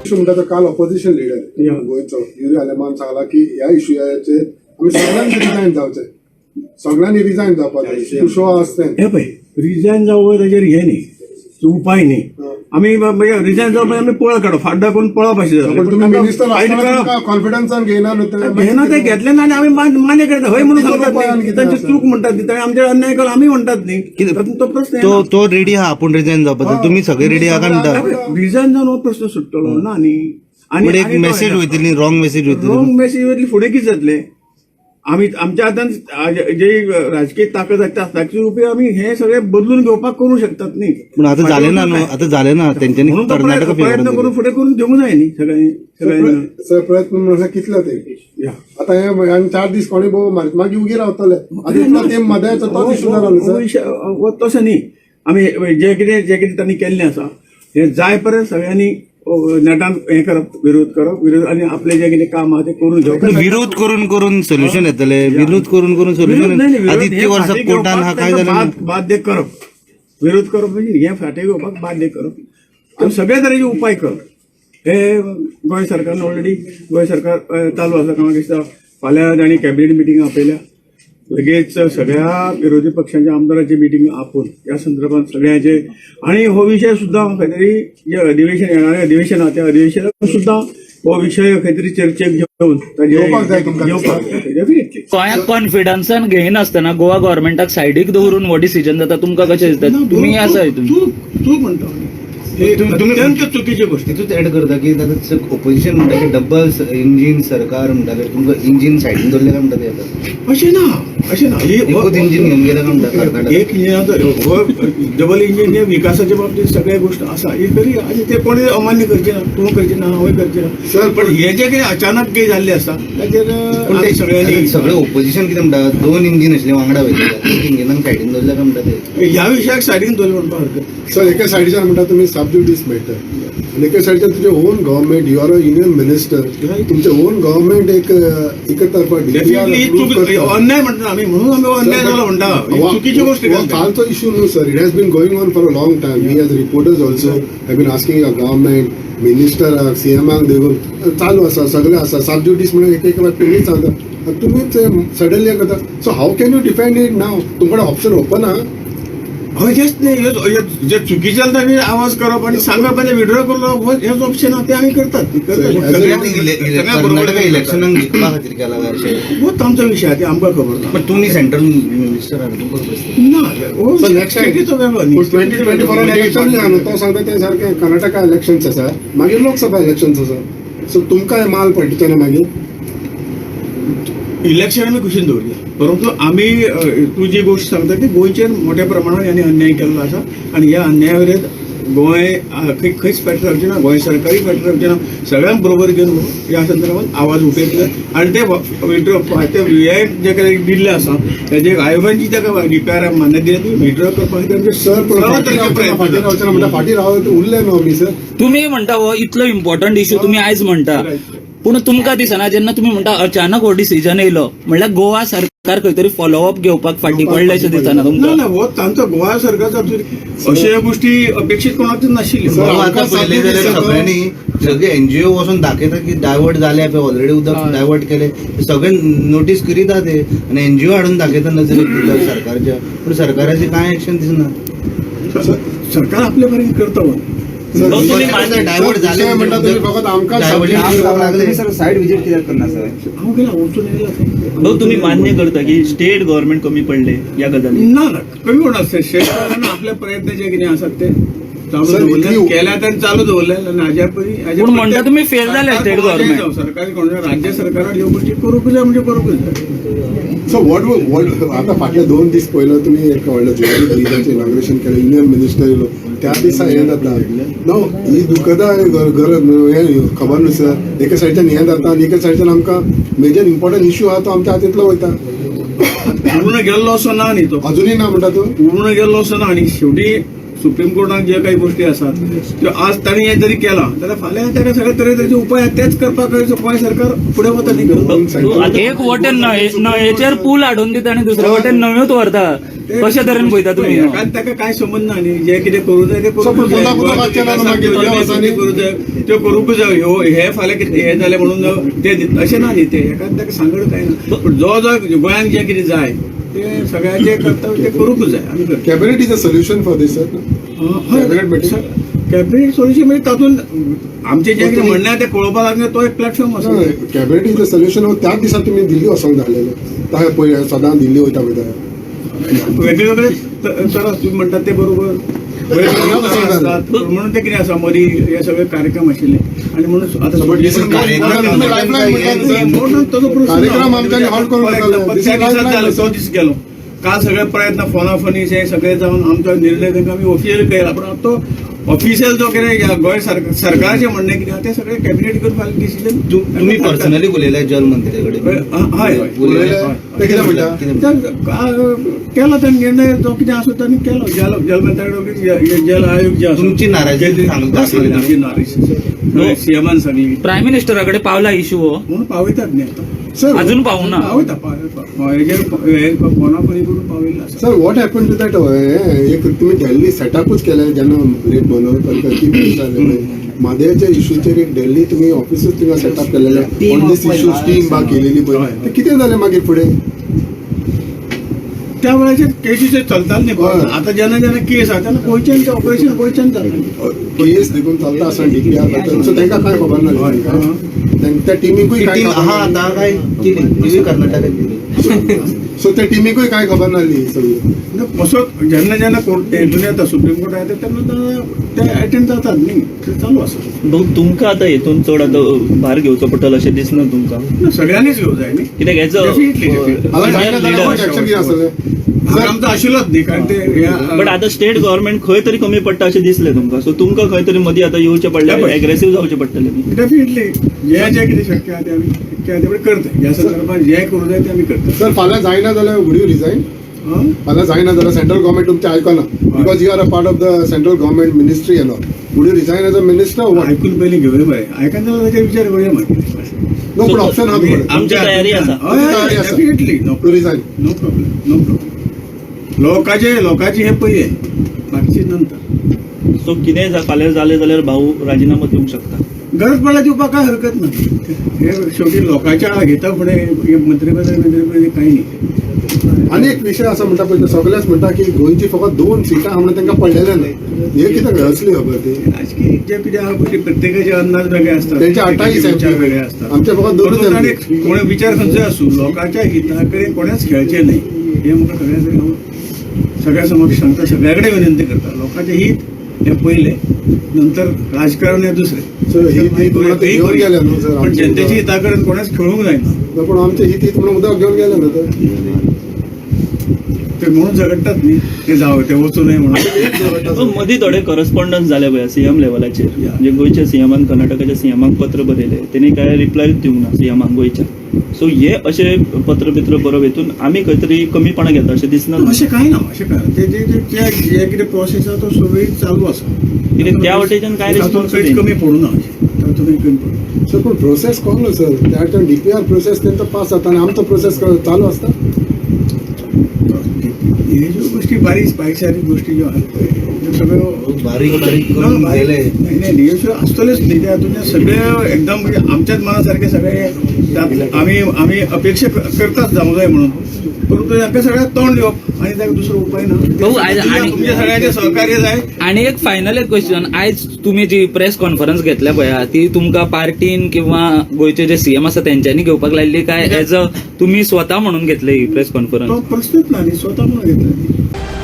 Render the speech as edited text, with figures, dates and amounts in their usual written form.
Issue म्हणटा तो काल ऑपोजिशन लिडर गोंयचो युरी आलेमान सांगला की ह्या इशूचेर आमी सगळ्यांनी रिजायन जावचें, सगळ्यांनी रिजायन जावपाक जाय टू शो our strength. हे पळय, रिजायन जावप ताजेर हे न्ही, तो उपाय न्ही. आमी म्हणजे रिजायन जावप म्हणजे आमी पळ काडप, फाट दाखोवन पळप अशें जालें. पण तुम्ही मिनिस्टर फायट आसतना करप. तुमकां कॉन्फिडन्सान घेयना न्हू ते. घेना, ते घेतले ना आनी आमी मान्य करता हय म्हणून सांगतात उपाय न्ही. कितें तांची आसा? चूक म्हणटात ती, ताणें आमचेर अन्याय केलो आमी म्हणटात न्ही, तातूंत तो प्रस्न तो तो रेडी आहा आपूण रिजायन जावपाक, तुम्ही सगळे रेडी आहा काय म्हणटा? रिजायन जावन हो प्रस्न सुट्टलो ना न्ही. पण एक आणि तो मेसेज वयतली, रॉंग मेसेज वयतली. रॉंग मेसेज वयतली, फुडें कितें जातलें? आमी आमच्या हातान जे राजकीय ताकद आसा ताचो उपयोग आमी हे सगळे बदलून घेवपाक करूं शकतात न्ही. पण आता झाले ना न्हू, आता झाले ना तेंच्यांनी म्हणून तो कर्नाटका प्रयत्न करून फुडें करून घेवंक जाय न्ही सगळ्यांनी सगळ्यांनी. सर, प्रयत्न म्हणल्यार कितले ते? या. आता हे आनी 4 दीस कोणी भोव मारीत मागीर उगी रावतले. आतां इतलो तेंप मदें तोच इशू जाला न्हू हो सर. हो तशें न्ही, आमी जे कितें तांणी केल्लें आसा हें जाय पर्यंत सगळ्यांनी नेटान हें करप, विरोध करप, विरोध आनी आपलें जें कितें काम आहा तें करून घेवप. पण विरोध करून करून सोल्युशन येतले? विरोध करून करून विरोध सोल्युशन नाही, नाही, आता विरोध इतकी हे वर्सां फाटीं कोर्टान हा घेवपाक काय तांकां जालें ना? बाध्य करप. विरोध करप म्हणजे हे फाटीं घेवपाक बाध्य करप आनी सगळे तरेचे उपाय करप. हे गोंय सरकारान ऑलरेडी, गोंय सरकार चालू आसा. म्हाका दिसता फाल्यां तांणी कॅबिनेट मिटींग आपयल्या, लगेच सगळ्या विरोधी पक्षांच्या आमदारांची मिटींग आपोवन ह्या संदर्भात सगळ्यांचे आणि हो विशय सुद्दां खंय तरी जे अधिवेशन, येणारें अधिवेशन आहा, त्या अधिवेशनात सुद्दां हो विशय खंय तरी चर्चेक घेवन ताजे घेवपाक जाय तुमकां. घेवपाक जाय डेफिनेटली. गोंयाक कॉन्फिडन्सान घेयनासतना गोवा गव्हर्मेंटाक सायडीक दवरून हो डिसिजन जाता, तुमकां कशें दिसता? तुमी आसा हितून. चूक चूक म्हणटा आमी. हे अत्यंत चुकीची गोष्ट. तितूच ऍड करता की आतां ओपोजिशन म्हणटा की डबल इंजीन सरकार म्हणटा, तुमकां इंजीन सायडीन दवरलें काय म्हणटा ते आतां? अशें ना, अशें ना. एकूच इंजीन घेवन गेले काय म्हणटा कर्नाटक? एक इंजिनाचो हो डबल इंजीन हे विकासाच्या बाबतीत सगळ्या गोष्ट आसा ही तरी, आनी ते कोणी अमान्य करचे ना, तूं करचे ना, हांवूय करचे ना. सर, पण हे जे कितें अचानक कितें जाल्लें आसा ताचेर पण ते आमी सगळ्यांनी सगळे ओपोजिशन कितें म्हणटा, दोन इंजीन आशिल्ले वांगडा वयतले, एक इंजिनाक सायडीन दवरलें काय म्हणटा ते? ह्या विशयाक सायडीन दवरलें म्हणपाक हरकत. सर, एका सायडीच्यान म्हणटा तुमी सब ज्युडीस मॅटर आनी एका सायडीच्यान तुजें own government, you are a union minister, तुमचें ओन गव्हर्मेंट एक एकतर्फा डेफिनेटली ही चूक, अन्याय म्हणटा आमी, म्हणून आमी हो अन्याय जालो म्हणटा. ही चुकीची गोष्ट हो केली. कालचो इशू न्हू sir, it has been going on for a long time. We as reporters also have been asking your government मिनिस्टराक, सीएमाक देखून चालू आसा, सगळें आसा. सब ज्युडीस म्हणून एक एक तुमीच सांगता, तुमीच सडनली करता. So how can you defend it now? तुमकडे ऑप्शन ओपन आहा. हय, हेच न्ही, हे जे चुकीचें जालें ताणी आवाज करप आनी सांगप आनी विड्रॉ करप, हेच ऑप्शन आहा, ते आमी करतात. सगळ्या बरोबर. कर्नाटका इलेक्शनाक जिखपा खातीर केला काय अशें? हो तांचो विशय आहा, ते आमकां खबर ना. पण तुमी सेंट्रल मिनिस्टर आहा, तुमकां खबर आसतलें. ना, हो So next time- स्टेटीचो वेगळो न्ही. 2024 इलेक्शन आहा न्हू, तो सांगता तें सारकें. कर्नाटका इलेक्शन्स आसा, मागीर लोकसभा इलेक्शन्स आसा, सो तुमकां हें माल पडटलें ना मागीर? इलेक्शन आमी कुशीन दवरया, परंतु आमी तूं जी गोश्ट सांगता ती गोंयचेर मोठ्या प्रमाणात यांनी अन्याय केल्लो आसा आनी ह्या अन्याया विरोध गोंय खंय खंयच फाटीं रावचें ना, गोंय सरकारूय फाटीं रावचें ना. सगळ्यांक बरोबर घेवन ह्या संदर्भात आवाज उठयतले आनी ते विड्रॉ ते हे जे कितें दिल्लें आसा तेजे आयोगान जी ताका डीपीआर मान्य दिल्या, ती विड्रॉ करपा खातीर आमचे सर, पण सर्व फाटीं तरेचे रावचें ना, प्रयत्न फाटीं जाता. रावचें ना म्हणटा, फाटीं राव उरले न्हू आमी सर. तुमी म्हणटा हो इतलो इम्पॉर्टंट इश्यू तुमी आयज म्हणटा, पूण तुमकां दिसना जेन्ना तुमी म्हणटा अचानक हो डिसिजन येयलो म्हणल्यार गोवा सरकार खंय तरी फॉलोअप घेवपाक फाटीं पडलें अशें दिसना ना तुमकां? ना, हो तांचो गोवा सरकारचा अश्यो गोष्टी अपेक्षीत कोणाकच नाशिल्ल्यो. सर, भाऊ, आता आमकां पळयलें जाल्यार सात सगळ्यांनी सगळे एनजीओ वचून दाखयता की डायवर्ट जाले पळय, ऑलरेडी उदक डायवर्ट केले, सगळे नोटीस करीत आहा ते आनी एनजीओ हाडून दाखयता नजरेक दिता सरकारच्या, पूण सरकाराचे कांय एक्शन दिसना. सरकार आपले परीन करता हो. सर, भाऊ, तुम्ही डायवर्ट सर, जाले विशय म्हणटा तुमी फकत आमकां डायवर्जन subject करपाक लागले. सर, सायड विजीट कित्याक करना सर? हांव गेला वचून येयला. भाऊ, तुम्ही मान्य करता की स्टेट गव्हर्नमेंट कमी पडले या गजाली? ना ना, कमी होणार शेतकऱ्यांना आपले प्रयत्न जे कितें आसात ते चालू सर, दवरले, केल्या ते चालू दवरले आनी हाज्या पयलीं पूण म्हणटा तुमी fail जाले सरकार state कोणाचेंय government. जावं, सरकारी कोण राज्य सरकारान ह्यो गोष्टी करूंक जाय म्हणजे करूंक जाय. सो what what आता फाटले 2 दीस पयलो तुमी एक व्हडलो जुवारी ब्रिजाचें इनॉग्रेशन केलें, युनियन मिनिस्टर येयलो, त्या दिसा हें जाता नो, ही दुखदा गरज हें खबर न्हू सर. एका सायडच्यान हें जाता आनी एका सायडच्यान आमकां मेजर इम्पॉर्टंट इश्यू आहा तो आमच्या हातींतलो वयता. पूर्ण गेल्लो असो ना न्ही तो. अजुनूय ना म्हणटा तूं? पूर्ण गेल्लो असो ना आनी शेवटी सुप्रीम कोर्टान ज्यो काही गोष्टी आसात त्यो आज तांणी हें जरी केलां जाल्यार फाल्यां ताका सगळे तरेतरेचे उपाय आहात, तेच करपाक गोंय सरकार फुडें वता न्ही. एक वटेन न्हंयेचेर पूल हाडून दिता आनी दुसरे वटेन न्हंयूच व्हरता. ते- कशा तरेन पळयता तुमी? कारण ताका काय संबंध ना न्ही, जे कितें करूं जाय ते So, करूंक पण जाय. पुन्हा पुन्हा वाचन आलं मागीर गोंयच्या त्या वर्सांनी. करूं जाय त्यो करूंक जाय. ह्यो हे फाल्यां कितें हे जालें म्हणून ते अशें ना न्ही, ते हेका ताका सांगड काय ना, पूण जो जो गोंयांत जें कितें जाय ते सगळ्यांचें कर्तव्य ते करूंक जाय, आमी करता. Cabinet is a solution for this sir? Cabinet meeting? Cabinet solution म्हणजे तातूंत आमचें जें कितें म्हणणें आहा तें पळोवपाक लागले, तो एक प्लॅटफॉर्म आसा. Cabinet is a solution. त्याच दिसा तुमी दिल्ली वचोंक धाडलेले तशें पळय, सदां दिल्ली वयता पळय. वेगळे वेगळे तरा तुम्ही म्हणटात ते बरोबर, वेगळे वेगळे आसतात. म्हणून ते कितें आसा, मदीं हे सगळे कार्यक्रम आशिल्ले आणि म्हणून आता But this is कार्यक्रम तुम्ही lifeline म्हणता ना, sir. म्हणून तो प्रश्न ना. कार्यक्रम आमच्यानी halt करूंक For नाका. example, This त्या is दिसात lifeline, जालो sir. तो दीस गेलो. काल सगळे प्रयत्न फोनाफोनी हे सगळे जावन आमचो निर्णय तांकां आमी ऑफिशियल केला, पूण तो ऑफिशियल जो कितें ह्या गोंय सरकाराचें म्हणणें कितें आहा तें सगळें कॅबिनेट करून फाल्यां डिसिजन. तुम्ही पर्सनली उलयले जल मंत्र्या कडेन? हय हय. उलयले? ते कितें म्हणटा? कितें म्हणटा? केलो ताणें निर्णय, जो कितें आसा ताणें केलो. जल जल मंत्र्या, जल आयोग जे आसा, तुमची नाराजी सांगता. सांगली, आमची नाराजी सीएमान सांगली. प्रायम मिनिस्टरा कडेन पावला इशू हो? म्हणून पावयतात न्ही आतां. सर, अजून पावूना. पावयता, पावयता, हेजेर हे फोनाफोनी करून पावयल्लो आसा. Sir, what happen to that एक तुमी दिल्ली सेटअपूच केलें जेन्ना लेट मनोहर पर्रीकर कितें जालें म्हादयच्या इशूचेर, एक दिल्ली तुमी ऑफिसूच थिंगा सेटअप केलेलें ऑन these issues, team बा केलेली पळय, ते कितें जालें मागीर फुडें? त्या वेळाचेर केसी चलताले न्ही. हय. आतां जेन्ना जेन्ना केस आसा तेन्ना गोंयच्यान ते ऑपरेशन गोंयच्यान जाता. केस देखून चलता आसतना डीपीआर, सो तांकां कांय खबर नासली? त्या टिमीकूय कांय टीम खबर आहा नासली? आतां काय केली तिवूय कर्नाटकात गेली. सो त्या टिमीकूय कांय खबर नासली सगळी? असो जेन्ना जेन्ना कोर्ट हेतून येता, सुप्रीम कोर्टात येता, तेन्ना तेन्ना ते अटेंड जातात न्ही, ते चालू आसा. भाऊ, तुमकां आतां हेतून चड आतां भार घेवचो पडटलो अशें दिसना तुमकां? ना, सगळ्यांनीच घेवं जाय न्ही. कित्याक एज Definitely, definitely. आतां जायना जाल्यार एक्शन कितें आसतलें? भार आमचो आशिल्लोच न्ही, कारण ते ह्या- बट आतां स्टेट गव्हर्मेंट खंय तरी कमी पडटा अशें दिसलें तुमकां, सो तुमकां खंय तरी मदीं आतां येवचें पडलें, Yeah, but- aggressive जावचें पडटलें न्ही? डेफिनेटली, जे जे कितें शक्य आहा ते आमी शक्य आहा ते करता. ह्या संदर्भात जे करूं जाय ते आमी करता. सर, फाल्यां जायना जाल्यार would you resign? हां? फाल्यां जायना जाल्यार सेंट्रल गव्हर्मेंट तुमचें आयकना, because you are a part of the central government ministry and all, would you resign as a minister? What? आयकून पयलीं घेवया मरे, आयकून जाल्यार ताचेर विचार करूया मागीर. नो, पूण ऑप्शन आहा तुमकां. आमची तयारी आसा. तयारी आसा. Definitely, no. To resign? No problem, no problem. लोकांचे लोकांची हे पयलें, बाकीचे नंतर. सो कितेंय फाल्यां जालें जाल्यार भाऊ राजिनामो दिवंक शकता? गरज पडल्यार दिवपाक काय हरकत ना. हे शेवटी लोकांच्या हिता फुडें हे मंत्रीपद मंत्रीपद काही न्ही. आनी एक विशय आसा म्हणटा पळय, सगळेच म्हणटा की गोंयची फकत दोन सिटां म्हणून तांकां पडलेलें ना, हे कितें असली खबर ती? राजकीय जे कितें आहा पळय, प्रत्येकाचे अंदाज वेगळे असतात. त्यांचे 28 विचार MP. वेगळे असतात. आमचे फकत दोनच परंतु MP. ताणें कोणे विचार खंयचोय आसूं, लोकांच्या हिता कडेन कोणेच खेळचें न्ही हें म्हाका सगळ्या कडेन हांव सगळ्या समक्ष सांगता, सगळ्या कडेन विनंती करता. लोकांचें हित हें पयलें, नंतर राजकारण हें दुसरें. सर, हित हित म्हणून ते घेवन गेले न्हू सर पण आमचें जनतेच्या उदक. हिता कडेन कोणेच खेळूंक जायना. पूण आमचें हित हित म्हणून उदक घेवन गेले न्हू ते. ते म्हणून झगडटात न्ही, ते जावं ते वचूं नये म्हणून. सो मदीं थोडे करस्पॉन्डन्स जाले पळय सीएम लेवलाचेर, Yeah. म्हणजे गोंयच्या सीएमान कर्नाटकाच्या सीएमाक पत्र बरयलें, तेणी काय रिप्लाय दिवंक ना सीएमाक गोंयच्या. सो हे अशे पत्र बित्र बरोवप हितून आमी खंय तरी कमीपणां घेता अशें दिसना? अशें कांय ना, अशें कांय ना. ते जे जे जे जे कितें प्रोसेस आसा तो सुरळीत चालू आसा. कित्याक त्या वटेच्यान काय तातूंत रिस्पॉन्स कांयच कमी पडूं ना अशें, तातूंत कांय कमी पडूं ना. सर, पूण प्रोसेस कोण सर, त्या टायम डीपीआर प्रोसेस तेंचो पास जाता आनी आमचो प्रोसेस चालू आसता. हे ज्यो गोष्टी बारीक बारीक सारीक गोष्टी ज्यो आहात पळय, त्यो सगळ्यो बारीक बारीक ना, करून बारीक- गेले. नाही नाही ह्यो ज्यो आसतल्योच न्ही त्या तुमच्या सगळे एकदम, म्हणजे आमच्याच मनासारखे सगळे त्यात आम्ही आम्ही अपेक्षा करतात जावं जाय म्हणून, परंतु हाका सगळ्याक तोंड दिवप आणि ताका दुसरो उपाय ना. भाऊ, आणि- तुमच्या सगळ्यांचे सहकार्य जाय. आणि एक फायनल एक क्वेश्चन, आयज तुमी जी प्रेस कॉन्फरन्स घेतल्या पळया, ती तुमकां पार्टीन किंवा गोंयचे जे सीएम आसा तेंच्यांनी घेवपाक लायिल्ली काय एज अ तुमी स्वता म्हणून घेतले ही प्रेस कॉन्फरन्स? तो प्रश्नच ना न्ही, स्वता म्हणून घेतला.